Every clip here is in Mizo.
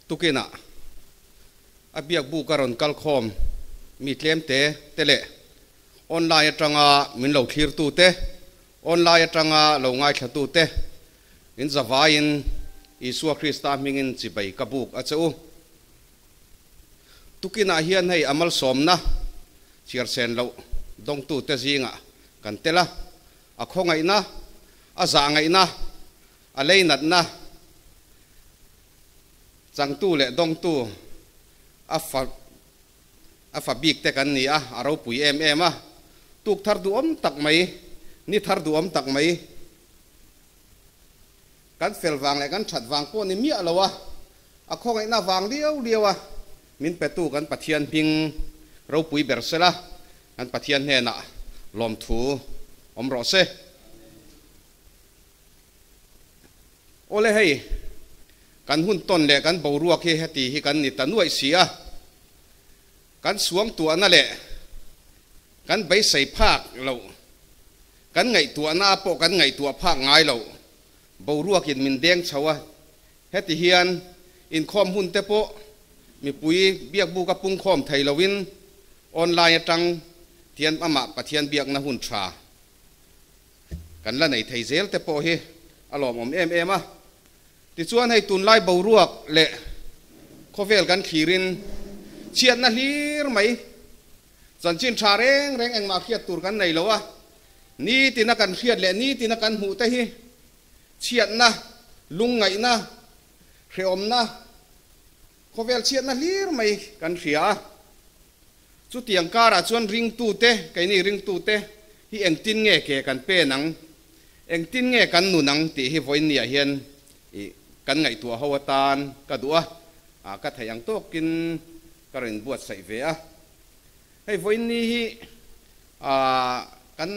Tukinah a biak buk a rawn kal khawm mi tlem te te leh online atanga min lo thlirtu te, online atanga lo ngaithlatu te in zavaiin Isua Krista hmingin chibai ka buk a che u. Tukinah hian hei a malsawmna chhiarsen loh dawngtu te zingah kan tel a, a khawngaihna, a zahngaihna, A lei natna changtu leh dawngtu a fa a fa bik te kan ni a, a ropui em em a. Tuk thar duhawm tak mai, ni thar duhawm tak mai, kan fel vang leh kan that vang pawh ni miah lo a, a khawngaihna vang liau liau a min petu kan Pathian hming ropui ber sela, kan Pathian hnenah lawmthu awm rawh se. Awle hei, kan hun tawn leh kan boruak hi heti hi kan ni ta nuaih si a, kan suangtuahna leh kan beisei phak loh, kan ngaihtuahna pawh kan ngaihtuah phak ngai loh boruakin min deng chho a, heti hian inkhawm hun te pawh mipui biakbuk a pungkhawm thei loin online atang tian amah Pathian biakna hun tha Kan la nei thei zel te pawh hi a lawmawm em em a. Tichuan hei tunlai boruak leh khawvel kan thlirin chhiatna hlir mai, chanchin tha reng reng engmah hriat tur kan nei lo a, nitina kan hriat leh nitina kan hmuh te hi chhiatna, lungngaihna, hrehawmna, khawvel chhiatna hlir mai kan hria a. Chutiang karah chuan ringtute, keini ringtute hi engtin nge ke kan pen ang, engtin nge kan nun ang tih hi vawiinniah hian i kan ngaihtuah ho atan ka duh a, ka theih ang tawkin ka rawn inbuatsaih ve a. Hei vawiinni hi kan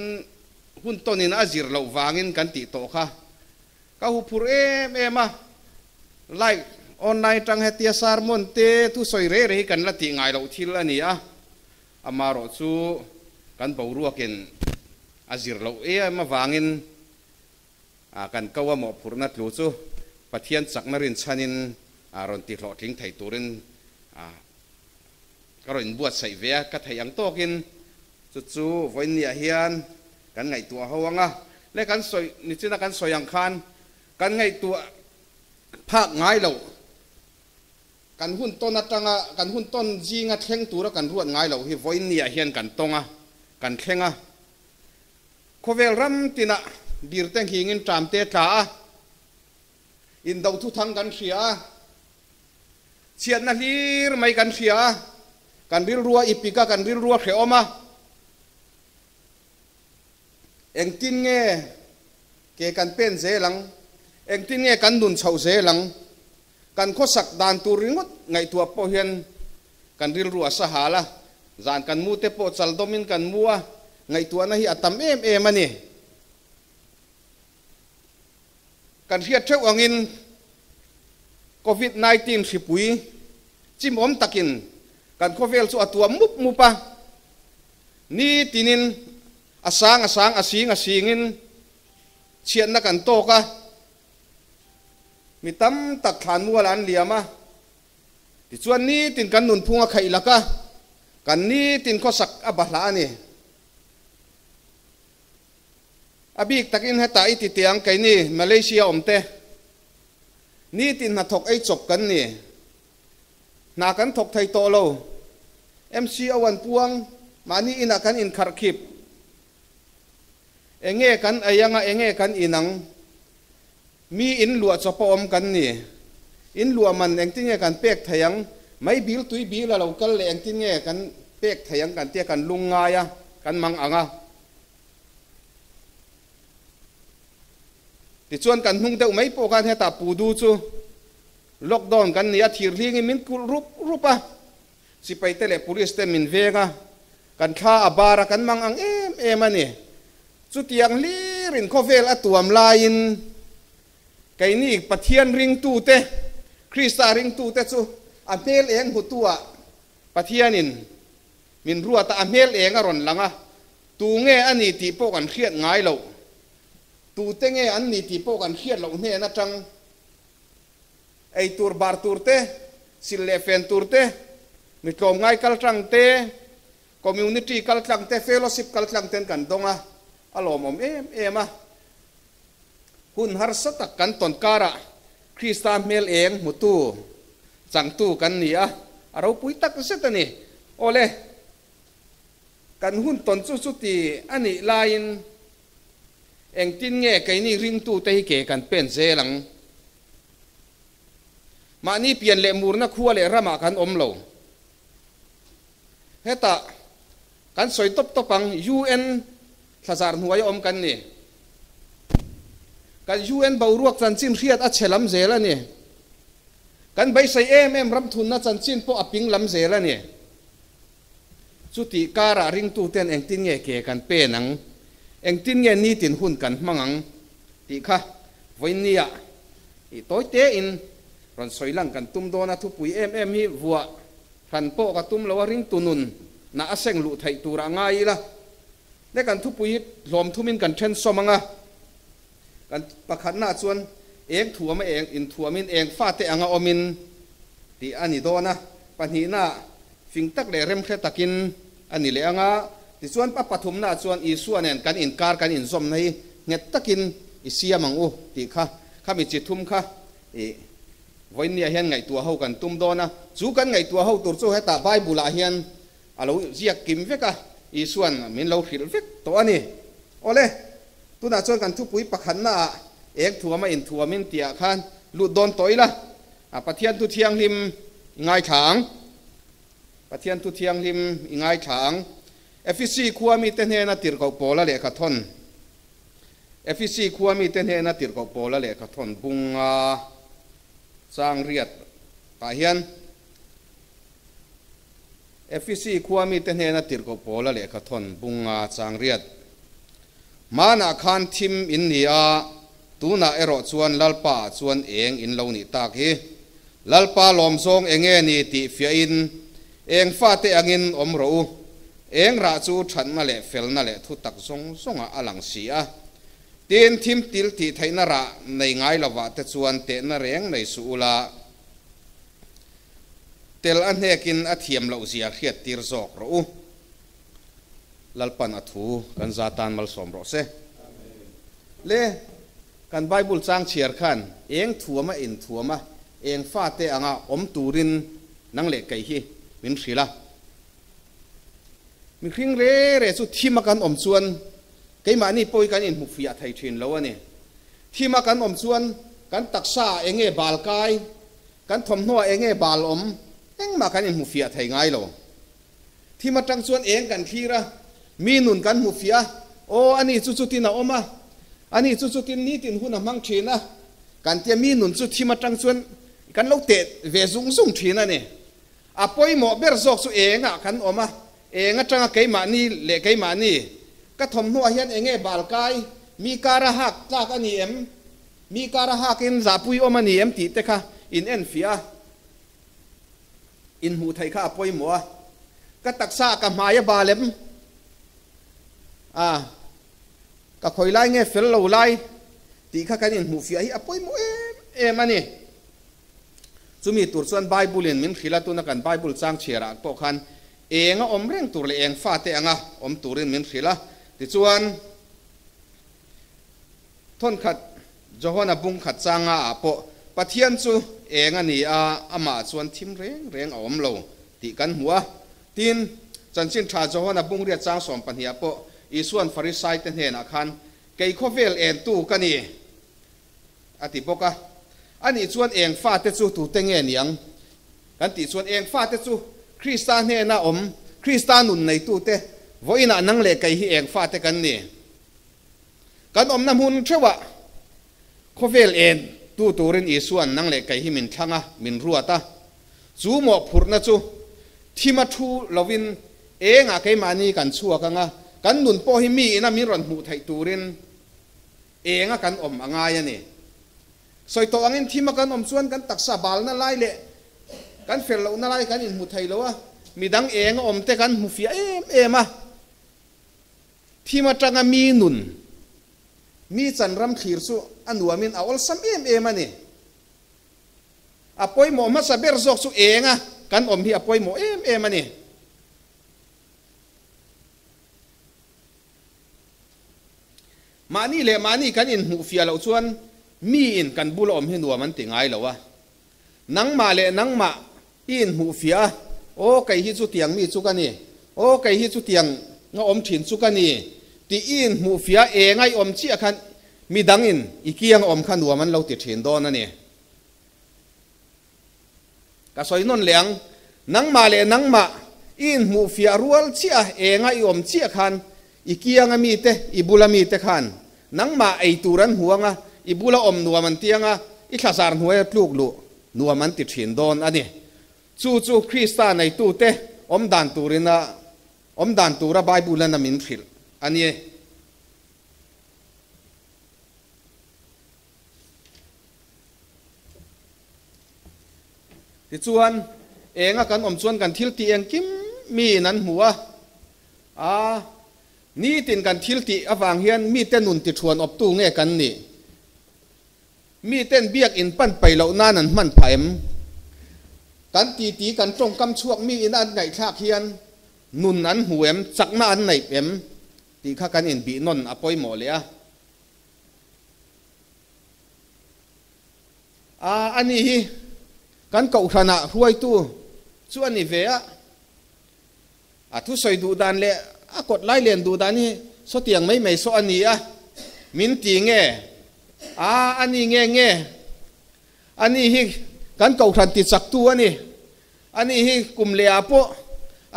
hun tawnin a zir loh vangin kan tih tawh kha Ka huphurh em em a, like online tang hetia sermon te thusawi reh reh hi kan la tih ngai loh thil a ni a, amarawh chu kan boruakin a zir loh em avangin kan ko a mawhphurhna tlu chu Pathian chakna rinchhanin rawn ti hlawhtling thei turin ka rawn inbuatsaih ve a, ka theih ang tawkin chu chu vawiinniah hian Kan ngaihtuah ho ang a, le kan sawi nichina kan sawi ang khan kan ngaihtuah phak ngai loh, kan hun tawn atanga kan hun tawn zinga thleng tura kan ruat ngai loh hi vawiinniah hian kan tawng a, kan thleng a. Khawvel ram tinah birte nghingin ṭamte tla a, indo thuthang kan hria a, chhiatna hlir mai kan hria a, kan rilrua ipik a, kan rilrua hrehawm a. Engtin nge ke kan pen zel ang? Engtin nge kan nun chhoh zel ang? Kan khawsak dan tur ringawt ngaihtuah pawh hian kan rilru a sa hal a, zan kan mu te pawh chal dawmin kan mu a, ngaihtuahna hi a tam em em a ni. Kan hriat theuh angin Covid 19 hripui chimawm takin kan khawvel chu a tuam mup mup a, Ni tinin a sang a sang a sing a singin chhiatna kan tawk a, mi tam tak thlan mual an liam a, tichuan nitin kan nunphung a khaih lak a, kan nitin khawsak a bahlah a ni. A bik takin hetah i ti tiang keini Malaysia awmte nitin hnathawk ei chawp kan ni. Hna kan thawk thei tawh lo. MCO an puang, mahni inah kan inkharhkhip. Enge kan ei anga enge kan in ang? Mi in luah chawp a awm kan ni. In luah man engtin nge kan pek thei ang? Mei bil tui bil a lo kal leh engtin nge kan pek thei ang kan tia kan lung ngai a, kan mang ang a. Tichuan kan hnung deuh mai pawh khan hetah Pudu chu Lockdown kan ni a, thirhlingin min kulh rup rup a, sipaite leh police te min veng a, kan thla a bar a, kan mang ang em em a ni. Chutiang hlirin khawvel a tuam laiin keini Pathian ringtute, Krista ringtute chu a hmel eng hmutu-ah Pathianin min ruat a, a hmel eng a rawn lang a, tu nge a ni tih pawh kan hriat ngai loh, tute nge an ni tih pawh kan hriat loh hnen atang Ei tur bar tur te, Sil leh fen tur te, mi tlawmngai kaltlang te, Community kaltlang te, Fellowship kaltlang ten kan dawng a, a lawmawm em em a. Hun harsa tak kan tawn karah Krista hmel eng hmutu, changtu kan ni a, a ropui tak zet a ni. Awle, kan hun tawn chu chuti a nih laiin engtin nge keini ringtute hi ke kan pen zel ang? Mahni pian leh murna khua leh ramah kan awm lo. Hetah kan sawi tawp tawp ang, UN thlazar hnuaia awm kan ni. Kan UN boruak chanchin hriat a chhe lam zel a ni. Kan beisei em em ramthunna chanchin pawh a ping lam zel a ni. Chutih karah ringtuten engtin nge ke kan pen ang, engtin nge nitin hun kan hmang ang tih kha vawiinniah i tawi tein rawn sawi lang kan tum dawn a, thupui em em hi vuah hran pawh ka tum lo a, ringtu nun na a seng luh theih tur a ngai ila. Le kan thupui hi hlawm thumin kan then sawm ang a, kan pakhatnaah chuan eng thuama eng inthuamin eng fate anga awmin tih a ni dawn a, pahnihnaah Fing tak leh remhre takin a ni leh ang a, tichuan pa pathumnaah chuan Isua nen kan inkar kan inzawmna hi nghet takin i siam ang u tih kha khami chi thum kha i vawiinniah hian ngaihtuah ho kan tum dawn a. Chu kan ngaihtuah ho tur chu hetah Bible-ah hian a lo ziak kim vek a, Isua'n min lo hrilh vek tawh a ni. Awle, tunah chuan kan thupui pakhatnaah eng thuama inthuamin tihah khan lut dawn tawh ila, A Pathian thu thianghlim i ngaithla ang. Pathian thu thianghlim i ngaithla ang. Efesi khua mite hnena tirhkoh Paula lehkha thawn Efesi khua mite hnena tirhkoh Paula lehkha thawn bunga chang riat tah hian Efesi khua mite hnena tirhkoh Paula lehkha thawn bunga chang riat Hmanah khan thim in ni a, tunah erawh chuan Lalpa ah chuan eng in lo nih tak hi. Lalpa lawmzawng enge ni tih fiahin eng fate angin awm rawh u. Eng rah chu thatna leh felna leh thu tak zawng zawngah a lang si a. Tin, thim til tih theihna rah nei ngai lovah te chuan tehna reng nei suh ula, tel a hnekin a thiam loh zia hriattir zawk rawh u. Lalpan a thu kan za tan malsawm rawh se. Le, kan Bible chang chhiar khan eng thuama inthuama eng fate anga awm turin nang leh kei hi min hrilh a. Mihring re re chu thima kan awm chuan keimahni pawi kan inhmu fiah thei thin lo a ni. Thima kan awm chuan kan taksa ah enge bal kai, kan thawmhnaw ah enge bal awm, engmah kan inhmu fiah thei ngai lo. Thim atang chuan eng kan thlir a, mi nun kan hmu fiah a, aw ani chu chutin a awm a, ani chu chutin nitin hun a hmang thin a, kan tia mi nun chu thim atang chuan kan lo teh ve zung zung thin a ni. A pawimawh ber zawk chu engah kan awm a, eng atanga keimahni leh keimahni ka thawmhnuah hian enge bal kai, mi kara hak tlak a ni em, mi kara hakin zahpui awm a ni em tih te kha in enfiah a. Inhmuh theih kha a pawimawh a, ka taksa ah ka hmai a bal em? A, ka khawi lai nge fel lo lai tih kha kan inhmuh fiah hi a pawimawh em em a ni. Chumi tur chuan Bible in min hrilh a, tuna kan Bible chang chhiar ah pawh khan eng a awm reng tur leh eng fate anga awm turin min hrilh a, tichuan Thawnkhat Johana bung khat changa ah pawh Pathian chu eng a ni a, amah chuan thim reng reng a awm lo tih kan hmu a. Tin, Chanchin Tha Johana bung riat chang 12 ah pawh Isua'n Farisaite hnenah khan, Kei khawvel entu ka ni, a ti bawk a. Anih chuan eng fate chu tute nge niang? Kan tih chuan eng fate chu Krista hnena awm, Krista nun neitute, vawiinah nang leh kei hi eng fate kan ni? Kan awmna hmun theuhah khawvel en tu turin Isua'n nang leh kei hi min thlang a, min ruat a. Chu mawhphurhna chu thima thu lovin engah keimahni kan chhuak ang a, kan nun pawh hi mi ina min rawn hmuh theih turin enga kan awm a ngai a ni. Sawi tawh angin thima kan awm chuan kan taksa balna lai leh kan fel lohna lai kan inhmu thei lo a, midang enga awm te kan hmu fiah em em a. Thim atanga mi nun, mi chan ram thlir chu a nuamin a awlsam em em a ni. A pawimawh hmasa ber zawk chu enga kan awm hi a pawimawh em em a ni. Mahni leh mahni kan inhmuh fiah loh chuan miin kan bula awm hi nuam an ti ngai lo a. Nangmah leh nangmah i inhmuh fiah a, Aw kei hi chutiang mi chu ka ni, aw kei hi chutiang nga awm thin chu ka ni tih i inhmuh fiah a, enga i awm chiah khan midangin i kiang awm kha nuam an lo ti thin dawn a ni. Ka sawi nawn leh ang, nangmah leh nangmah i inhmuh fiah rual chiah a, enga i awm chiah khan i kianga mite, i bula mite khan nangmah ei tur an hmu ang a, i bula awm nuam an ti ang a, i thlazar hnuaia tluk luh nuam an ti thin dawn a ni. Chu chu Krista neitute awm dan turin a awm dan tura Bible-an a min hrilh a ni. Tichuan, enga kan awm chuan kan thil tih engkim miin an hmu a, a nitin kan thil tih avang hian mite nun tithuan awptu nge kan nih? Miten biak in pan pai loh nan an hman phah em? Kan titi kan tawngkam chhuak miin an ngaihthlak hian nun an hmu em, chakna an neih em tih kha kan inbih nawn a pawimawh leh a. A, ani hi kan kohhranah hruaitu chu a ni ve a. A thusawi duh dan leh a kawt lai len duh dan hi sawtiang mai mai saw a ni a, min ti nge? A, a ni nge nge? Ani hi kan kohhran ti chaktu a ni. Ani hi kum lehah pawh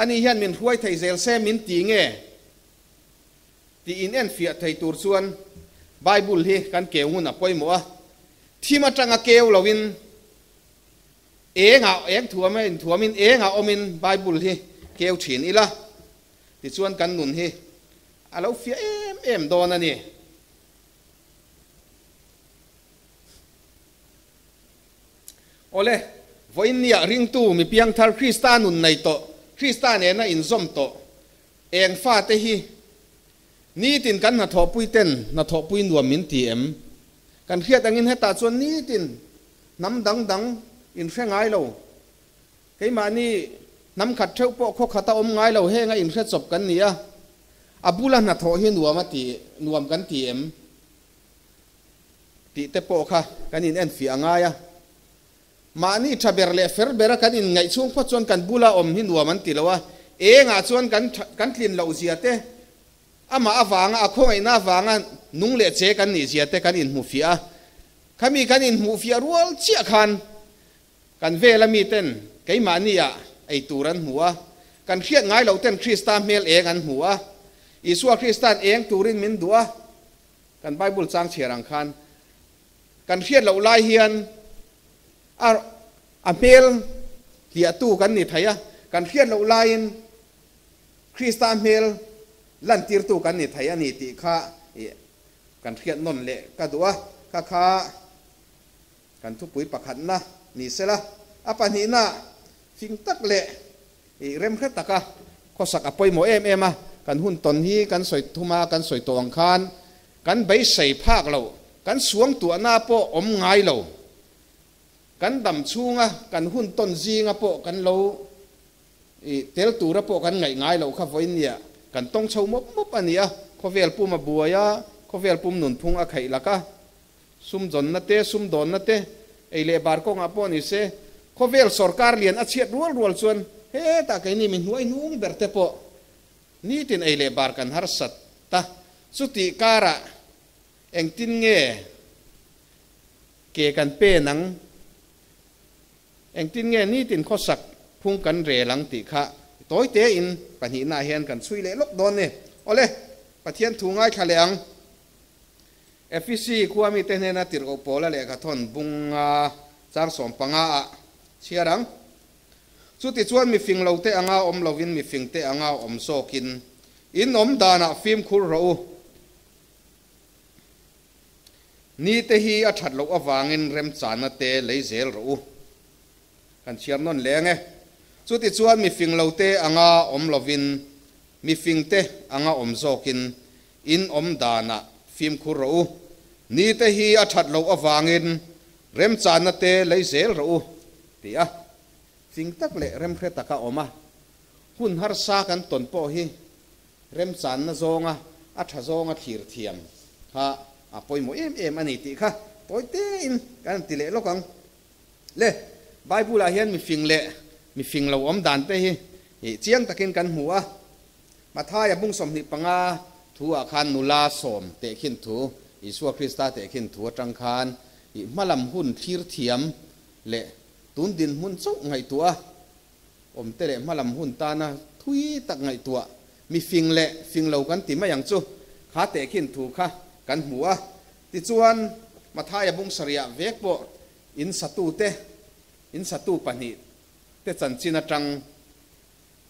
ani hian min hruai thei zel se min ti nge? Tih in enfiah thei tur chuan Bible hi kan keu ngun a pawimawh a, thim atanga keu loin engah eng thuam a inthuamin engah awmin Bible hi keu thin ila, tichuan kan nun hi a lo fiah em em dawn a ni. Awle, vawiinniah ringtu mi piangthar Krista nun nei tawh, Krista nena inzawm tawh Eng fate hi nitin kan hnathawhpui ten hnathawhpui nuam min ti em? Kan hriat angin hetah chuan nitin hnam dang dang in hre ngai lo. Keimahni hnam khat theuh pawh khaw khata awm ngai lo henga in hre chawp kan ni a, a bula hnathawh hi nuam a ti nuam kan ti em? Tih te pawh kha kan in enfiah a ngai a. Mahni tha ber leh fer bera kan inngaih chhung phawt chuan kan bula awm hi nuam an ti lo a, engah chuan kan kan tlin loh zia te, amah avanga a khawngaihna avanga nung leh che kan nih zia te kan inhmuhfiah a. Khami kan inhmuhfiah rual chiah khan kan vela miten keimahnia ei tur an hmu a, kan hriat ngai loh ten Krista hmel eng an hmu a, Isua Krista'n eng turin min duh a, kan Bible chang chhiar ang khan Kan hriat loh lai hian a a hmel hliahtu kan ni thei a, kan hriat loh laiin Krista hmel lantirtu kan ni thei a ni tih kha kan hriat nawn leh ka duh a, kha kha kan thupui pakhatna ni sela, a pahnihna fing tak leh remhre taka khawsak a pawimawh em em a, kan hun tawn hi kan sawi thum a, kan sawi tawh ang khan Kan beisei phak lo, kan suangtuahna pawh awm ngai lo. Kan dam chhunga kan hun tawn zinga pawh kan lo tel tura pawh kan ngaih ngai loh kha vawinia kan tawng chho mawp mawp a ni a, khawvel pum a buai a, khawvel pum nunphung a khaih lak a, sumdawnna te, sumdawnna te, ei leh bar kawngah pawh ni se, khawvel sawrkar lian a chhiat rual rual chuan hetah keini mi hnuai hnung ber te pawh Nitin ei leh bar kan harsat ta, chutih karah engtin nge ke kan pen ang, engtin nge nitin khawsak phung kan rel ang tih kha tawi tein pahnihnaah hian kan chhui leh lawk dawn ni. Awle, Pathian thu ngaithla leh ang. Efesi khua mite hnena tirhkoh Paula lehkha thawn bunga chang 15 ah chhiar ang. Chutichuan mi fing lote anga awm lovin mi fingte anga awm zawkin in awm danah fimkhur rawh u. Nite hi a that loh avangin remchana te lei zel rawh u. Kan chhiar nawn leng e. Chutichuan mi fing lote anga awm lovin mi fingte anga awm zawkin in awm danah fimkhur rawh u. Nite hi a that loh avangin remchana te lei zel rawh u. ti a, fing tak leh remhre taka awm a, hun harsa kan tawn pawh hi remchanna zawnga a tha zawnga thlir thiam kha a pawimawh em em a ni tih kha tawi tein kan han ti leh lawk ang. Le, Bible ah hian mifing leh mifing lo awm dan te hi chiang takin kan hmu a. Mathaia bung 25 thu ah khan nula sawm tehkhin thu, Isua Krista tehkhin thu atang khan hmalam hun thlir thiam leh tun dinhmun chauh ngaihtuah a awm te leh hmalam hun tana thui tak ngaihtuah mifing leh fing lo kan ti mai ang chu kha tehkhin thu kha kan hmu a. Tichuan, Mathaia bung sarih vek pawh in satute, in satu pahnih te chanchin atang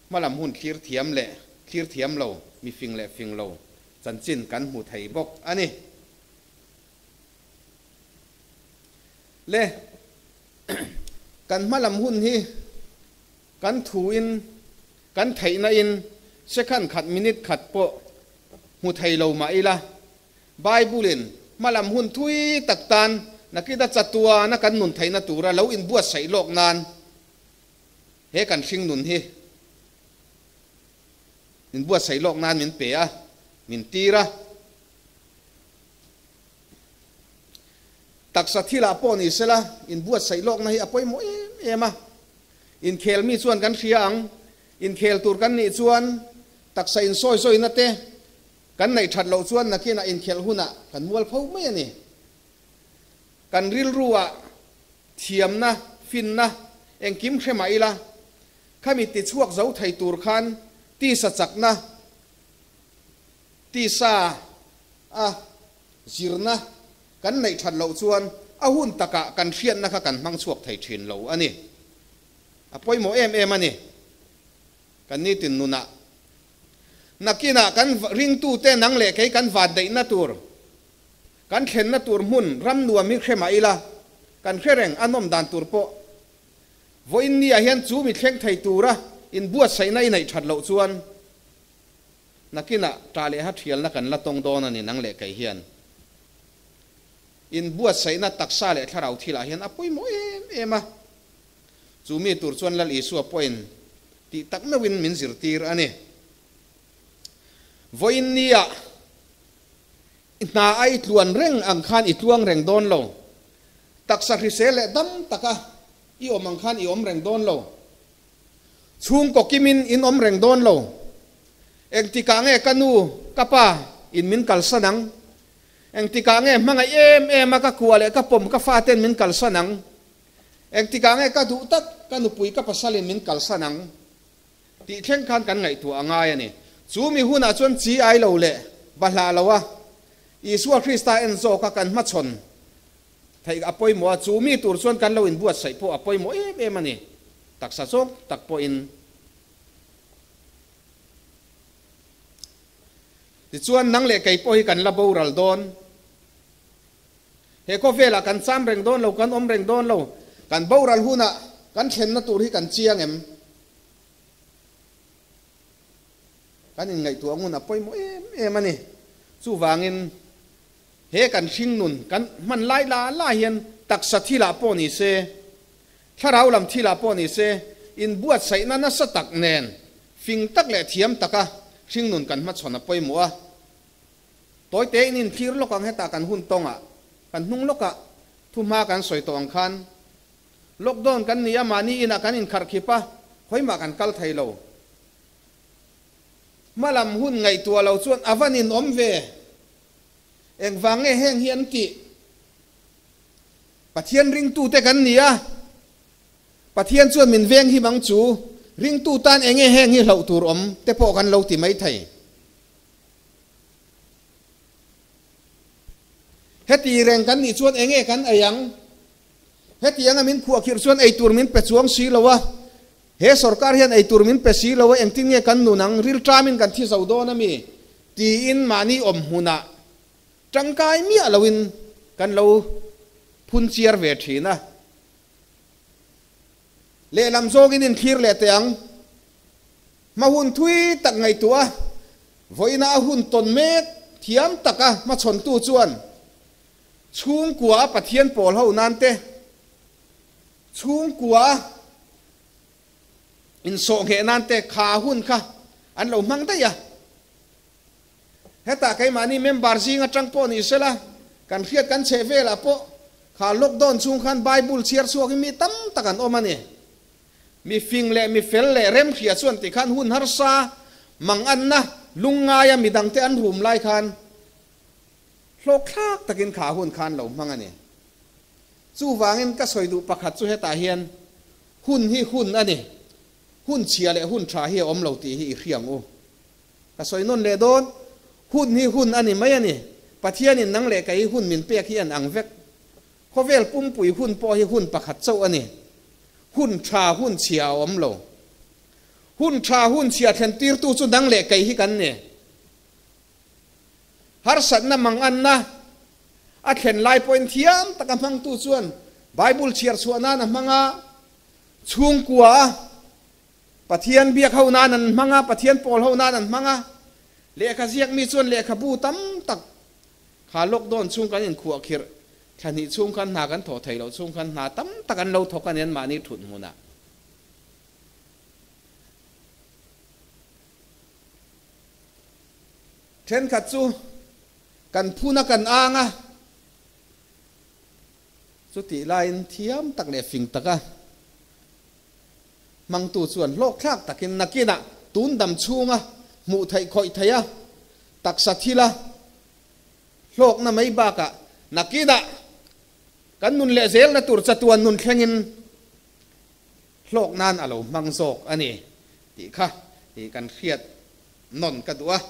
hmalam hun thlir thiam leh thlir thiam lo, mi fing leh fing lo chanchin kan hmu thei bawk a ni. Le, kan hmalam hun hi kan thuin, kan theihna in second khat minute khat pawh hmu thei lo mah ila, Bible-in hmalam hun thui tak tan nakita chatuana kan nun theihna tura lo inbuatsaih lawk nan he kan hring nun hi inbuatsaih lawk nan min pe a, min tir a. Taksa thilah pawh ni sela inbuatsaih lawkna hi a pawimawh em em a. Inkhel mi chuan kan hria ang, inkhel tur kan nih chuan taksa insawi zawina te, Kan neih that loh chuan nakinah inkhelh hunah kan mual pho mai a ni. Kan rilruah thiamna, finna engkim hre mah ila, khami tichhuak zo thei tur khan tisa chakna, tisa a zirna kan neih that loh chuan a hun takah kan hriatna kha kan hmang chhuak thei thin lo a ni. A pawimawh em em a ni. Kan nitin nunah Nakinah kan ringtute nang leh kei kan vandaihna tur, kan thlenna tur hmun ram nuam hi hre mah ila, kan hre reng a nawm dan tur pawh vawiin ni ah hian chu mi thleng thei tura inbuatsaihna i neih that loh chuan nakinah tah leh ha thialna kan la tawng dawn a ni nang leh kei hian. Inbuatsaihna taksa leh thlarau thilah hian a pawimawh em em a. Chu mi tur chuan Lal Isua pawhin tih tak meuhin min zirtir a ni. Vawiin nia i hna a i tluan reng ang khan i tluang reng dawn lo. Taksa hrisel leh dam taka i awm ang khan i awm reng dawn lo. Chhungkaw kimin in awm reng dawn lo. Engtikah nge ka nu, ka pa in min kalsan ang? Engtikah nge hmangaih em em a ka kua leh ka pawm ka faten min kalsan ang? Engtikah nge ka duh tak ka nupui ka pasalin min kalsan ang tih thleng khan kan ngaihtuah a ngai a ni. Chu mi hunah chuan chi ai lo leh bahlah lo a, Isua Krista en zawka kan hmachhawn theih a pawimawh a, chu mi tur chuan kan lo inbuatsaih pawh a pawimawh em em a ni. Taksa zawng tak pawhin. Tichuan nang leh kei pawh hi kan la boral dawn. He khawvelah kan cham reng dawn lo, kan awm reng dawn lo. Kan boral hunah kan thlenna tur hi kan chiang em? Kan inngaihtuah ngun a pawimawh em em a ni. Chuvangin he kan hringnun kan hman lai la la hian taksa thilah pawh ni se, thlarau lam thilah pawh ni se, inbuatsaihna nasa tak nen fing tak leh thiam taka hringnun kan hmachhawn a pawimawh a. Tawi tein in thlir lawk ang hetah kan hun tawngah, kan hnung lawkah thuhma kan sawi tawh ang khan lockdown kan ni a, mahni inah kan inkharh khip a, khawimah kan kal thei lo. Hmalam hun ngaihtuah lo chuan a van in awm ve. Engvang nge heng hi an tih? Pathian ringtute kan ni a, Pathian chuan min veng him ang chu, ringtu tan enge heng hi hlauh tur awm te pawh kan lo ti mai thei. Heti reng kan nih chuan enge kan ei ang? Heti anga min khuahkhirh chuan ei tur min pe chuang si lo a, he sorkar hian ei tur min pe si lo a, engtin nge kan nun ang? Rilṭamin kan thi zo dawn a mi? Tiin mahni awm hmunah tangkai miah loin kan lo phun chiar ve thin a. Lehlam zawngin inthlir leh teh ang. Hma hun thui tak ngaihtuah a, vawiina a hun tawn mek thiam taka hmachhawntu chuan chhungkua a Pathian pawl ho nan te, Chhungkua insawh ngheh nan te kha hun kha an lo hmang daih a. Hetah keimahni member zing atang pawh ni sela, kan hriat kan chheh velah pawh kha lockdown chhung khan Bible chhiar chhuakin mi tam tak an awm a ni. Mi fing leh mi fel leh remhria chuan tikhan hun harsa manganna lungngaia midangte an rum lai khan hlawkthlak takin kha hun khan lo hmang a ni. Chuvangin ka sawi duh pakhat chu hetah hian hun hi hun a ni, hun chhia leh hun tha hi a awm lo tih hi i hria ang u. Ka sawi nawn leh dawn, hun hi hun a ni mai a ni. Pathianin nang leh kei hun min pek hi an ang vek. Khawvel pumpui hun pawh hi hun pakhat chauh a ni. Hun tha hun chhia a awm lo. Hun tha hun chhia thlen tirtu chu nang leh kei hi kan ni. Harsatna manganna a thlen lai pawhin thiam taka hmangtu chuan Bible chhiar chhuah nan a hmang a, chhungkua a Pathian biak ho nan an hmang a, Pathian pawl ho nan an hmang a, lehkha ziak mi chuan lehkhabu tam tak kha lockdown chhung kan inkhuah khirh thla hnih chhung khan hna kan thawh thei loh chhung khan hna tam tak an lo thawk a ni anmahni thut hmunah. Thenkhat chu kan phun a kan ang a, chutih laiin thiam tak leh fing taka hmangtu chuan hlawkthlak takin nakinah tun dam chhunga hmuh theih khawih theih a, taksa thila hlawkna mai bakah nakinah kan nun leh zelna tur chatuan nun thlengin hlawk nan a lo hmang zawk a ni tih kha i kan hriat nawn ka duh a.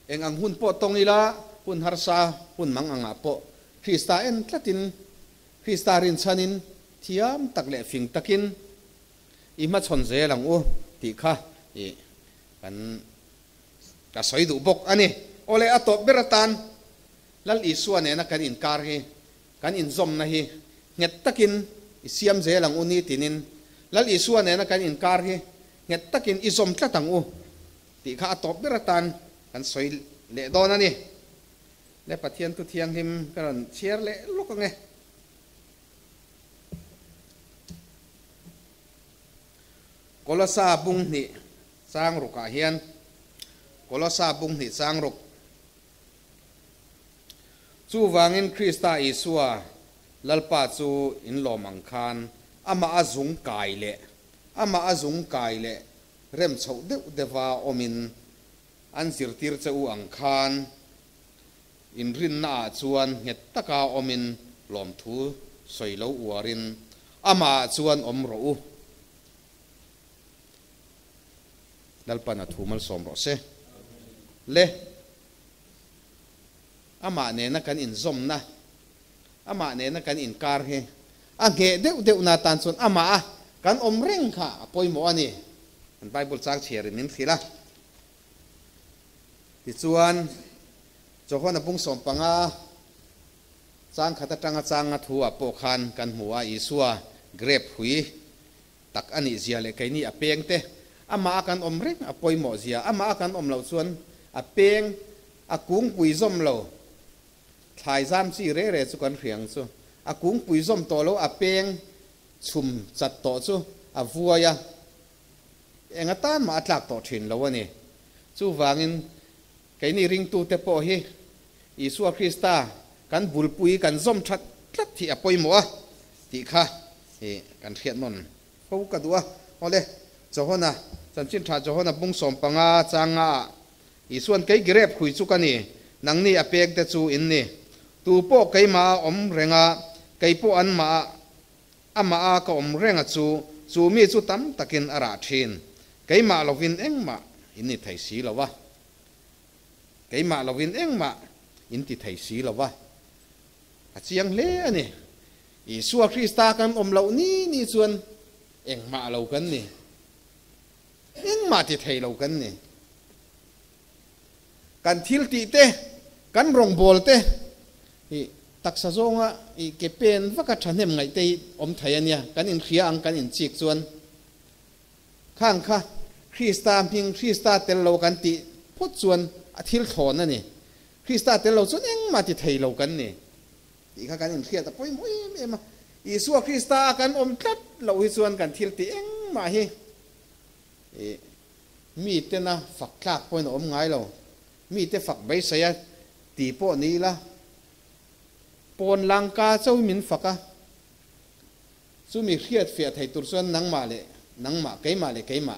Eng ang hun pawh tawng ila, hun harsa, hun mang angah pawh Krista en tlatin, Krista rinchhanin thiam tak leh fing takin i hmachhawn zel ang u tih kha i kan ka sawi duh bawk a ni. Awle a tawp ber atan Lal Isua nena kan inkar hi Kan inzawmna hi nghet takin i siam zel ang u ni tinin Lal Isua nena kan inkar hi nghet takin i zawm tlat ang u tih kha a tawp ber atan kan sawi leh dawn a ni. Le Pathian thu thianghlim ka rawn chhiar leh lawk ang e. Kolosa bung hnih chang rukah hian Kolosa bung hnih chang ruk. Chuvangin Krista Isua Lalpa chu in lawm ang khan amah a zung kai leh amah a zung kai leh rem chhoh deuh deuha awmin an zirtir che u ang khan inrinnaah chuan nghet taka awmin lawmthu sawi lo uarin amahah chuan awm rawh u. Lalpan a thu malsawm rawh se. Le. Amah nena kan inzawmna, amah nena kan inkar hi a ngheh deuh deuhna atan chuan amah a kan awm reng kha a pawimawh a ni. Kan Bible chang chhiarin min hrilh a. Tichuan, Johana bung 15 chang khat atanga changa thu ah pawh khan kan hmu a, Isua grape hui tak a nih zia leh keini a peng te amah a kan awm reng a pawimawh zia, amah a kan awm loh chuan a peng a kungpui zawm lo, thlai zam chi re re chu kan hriang chu a kungpui zawm tawh lo, a peng chhum chat tawh chu a vuai a, eng atan mah a tlak tawh thin lo a ni. Chuvangin keini ringtute pawh hi Isua Krista kan bulpui kan zawm that tlat hi a pawimawh a tih kha i kan hriat nawn fo ka duh a. Awle, Johana, Chanchin Tha Johana bung 15 chang nga ah Isuan kei grep hui chu ka ni, nangni a pek te chu in ni. Tu pawh keimah a awm reng a, kei pawh anmah a amah a ka awm reng a chu, chu mi chu tam takin a rah thin. Keimah lovin engmah in ni thei si lo a. Keimah lovin engmah in ti thei si lo va, a chiang hle a ni. Isua Krista kan awm loh ni ni chuan engmah lo kan ni, engmah ti thei lo kan ni. Kan thil tih te, kan rawngbâwl te hi taksa zawnga i ke pen vaka thahnem ngaih te hi awm thei a nia, kan inhria ang kan inchik chuan. Khang kha Krista hming, Krista tel lo kan tih phawt chuan a thil thlawn a ni. Krista tel lo chuan engmah ti thei lo kan ni. Tih kha kan inhriat a pawimawh em em a. Isua Krista a kan awm tlat loh hi chuan kan thil tih engmah hi ih mitena fak tlak pawhin a awm ngai lo. Mite fak beisei a ti pawh ni ila pawn langka chauhin min fak a, chumi hriat fiah thei tur chuan nangmah leh nangmah, keimah leh keimah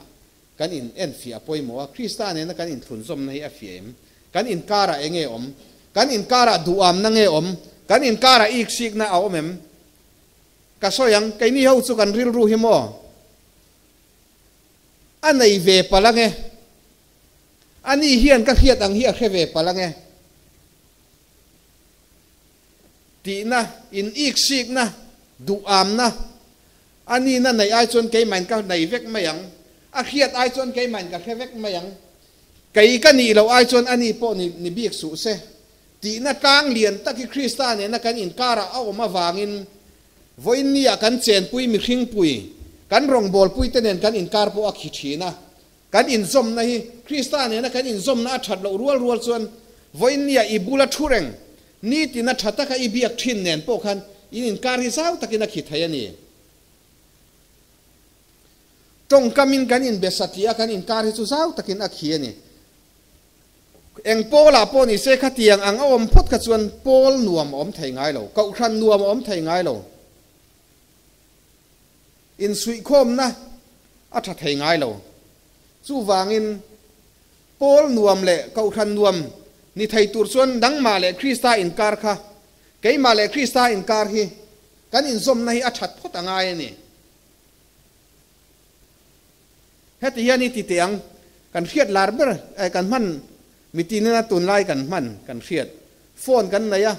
kan in enfiah a pawimawh a, Krista nena kan inthlunzawmna hi a fiah em? Kan inkarah eng nge awm? Kan inkarah duhamna nge awm? Kan inkarah iksikna a awm em? Ka sawi ang, keini ho chu kan rilru hi maw? A nei ve palh ange. Ani hian ka hriat ang hi a hre ve palh ange. Tihna, in iksikna, duhamna, a nihna neih ai chuan keimahin ka nei vek mai ang, a hriat ai chuan keimahin ka hre vek mai ang, kei ka nih loh ai chuan ani pawh ni ni bik suh se. Tihna tlang lian tak hi Krista nena kan inkarah a awm avangin vawiin nia kan chenpui mihringpui, kan rawngbawlpuite nen kan inkar pawh a khi thin a. Kan inzawmna hi Krista nena kan inzawmna a that loh rual rual chuan vawiin nia i bula thu reng, nitina tha taka i biak thin nen pawh khan in inkar hi zau takin a khi thei a ni. Tawngkamin kan inbe satliah a kan inkar hi chu zau takin a khi a ni. Eng pawlah pawh ni se khatiang ang a awm phawt kha chuan pawl nuam a awm thei ngai lo, kohhran nuam a awm thei ngai lo. Insuihkhawmna a tha thei ngai lo. Chuvangin, Paul nuam leh Kohhran nuam ni thei tur chuan nangmah leh Krista inkar kha, keimah leh Krista inkar hi kan inzawmna hi a that phawt a ngai a ni. Heti hian i ti teh ang, kan hriat lar ber, kan hman mitinina tunlai kan hman kan hriat phone kan nei a,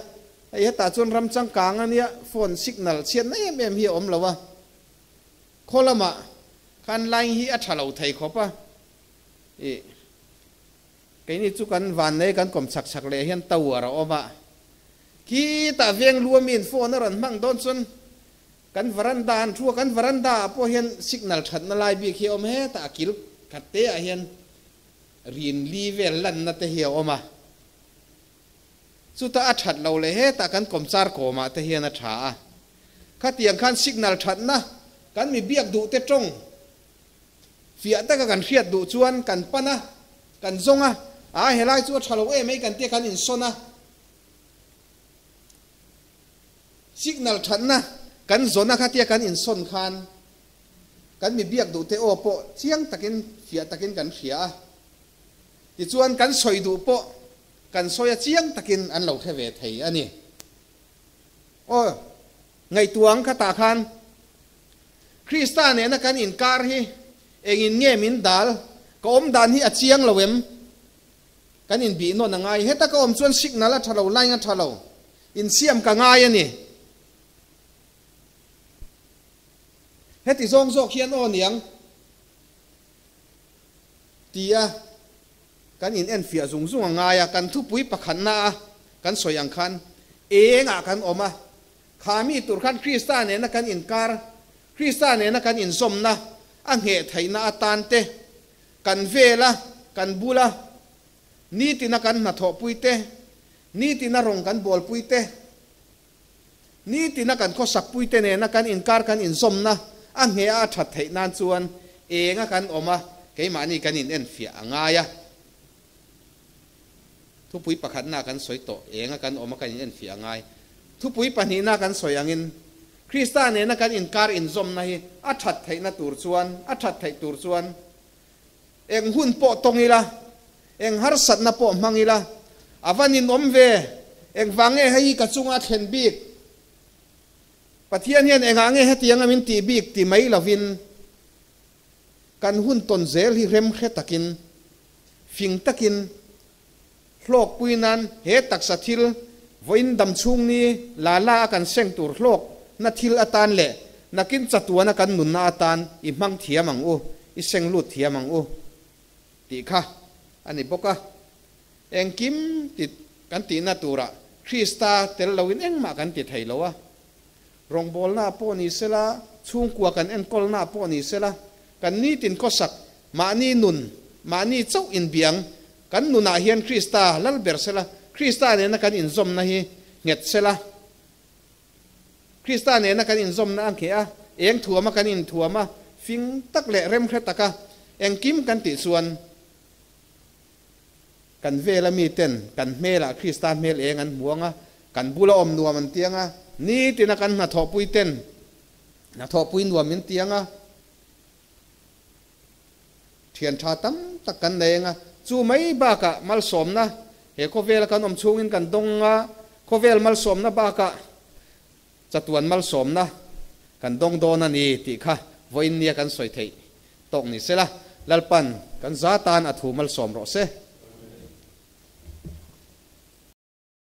Hei hetah chuan ram changkang a nia, phone signal chhiatna em em hi a awm lo a, khaw lamah khan line hi a tha lo thei khawp a, ih keini chu kan vannei kan kawm chak chak leh hian tower a awm a, khitah veng lu a miin phone a rawn hmang dawn chuan kan veranda an thu a, kan veranda ah pawh hian signal thatna lai bik hi a awm hetah a kil khat te ah hian rin li vel lanna te hi a awm a. Chutah a that lo leh hetah kan kawmchar kawmah te hian a tha a. Khatiang khan signal thatna kan mi biak duh te tawng fiah taka kan hriat duh chuan kan pan a, kan zawng a, aa helai chu a tha lo em ei kan tia kan insawn a. Signal thatna kan zawn a khatia kan insawn khan kan mi biak duh te aw pawh chiang takin fiah takin kan hria a. Tichuan kan sawi duh pawh Kan sawi a chiang takin an lo hre ve thei a ni. Aw, ngaihtuah ang kha tah khan Krista nena kan inkar hi engin nge min dal, ka awm dan hi a chiang lo em? Kan inbih nawn a ngai. Heta ka awm chuan signal a tha lo, line a tha lo, insiam ka ngai a ni. Heti zawng zawk hian aw niang tia Kan in enfiah zung zung a ngai a, kan thupui pakhatna a kan sawi ang khan engah kan awm a, kha mi tur khan Krista nena kan inkar, Krista nena kan inzawmna a ngheh theihna atan te, kan vela, kan bula, nitina kan hnathawhpui te, nitina rawng kan bawlpui te, nitina kan khawsakpui te nena kan inkar kan inzawmna a ngheh a a that theih nan chuan enga kan awm a, keimahni kan in enfiah a ngai a. Thupui pakhatna kan sawi tawh, enga kan awm a kan in enfiah a ngai. Thupui pahnihna kan sawi angin Krista nena kan inkar inzawmna hi a that theihna tur chuan, a that theih tur chuan eng hun pawh tawng ila, Eng harsatna pawh hmang ila, a va ninawm ve, engvang nge hei hi ka chunga a thlen bik? Pathian hian engah nge hetianga min tih bik ti mai lovin, kan hun tawn zel hi remhre takin, fing takin, hlawkpui nan he taksa thil vawiin dam chhung ni la la a kan seng tur hlawkna thil atan leh nakin chatuana kan nunna atan i hmang thiam ang u, i seng lut thiam ang u. Tih kha a ni bawk a. Engkim ti kan tihna turah Krista tel loin engmah kan ti thei lo a. Rawngbawlnaah pawh ni sela, chhungkua kan enkawlnaah pawh ni sela, kan nitin khawsak, mahni nun, mahni chauh inbiang kan nunah hian Krista lal ber sela, Krista nena kan inzawmna hi nghet sela. Krista nena kan inzawmna a ngheh a, eng thuama kan inthuam a, fing tak leh remhre taka engkim kan tih chuan kan vela miten kan hmelah Krista hmel eng an hmu ang a, kan bula awm nuam an ti ang a, nitina kan hnathawhpui ten hnathawhpui nuam min ti ang a, Thian tha tam tak kan nei anga, chu mai bakah malsawmna he khawvela kan awm chhungin kan dawng a, khawvel malsawmna bakah chatuan malsawmna kan dawng dawn a ni tih kha vawiin nia kan sawi theih tawk ni sela, Lalpan kan za tan a thu malsawm rawh se.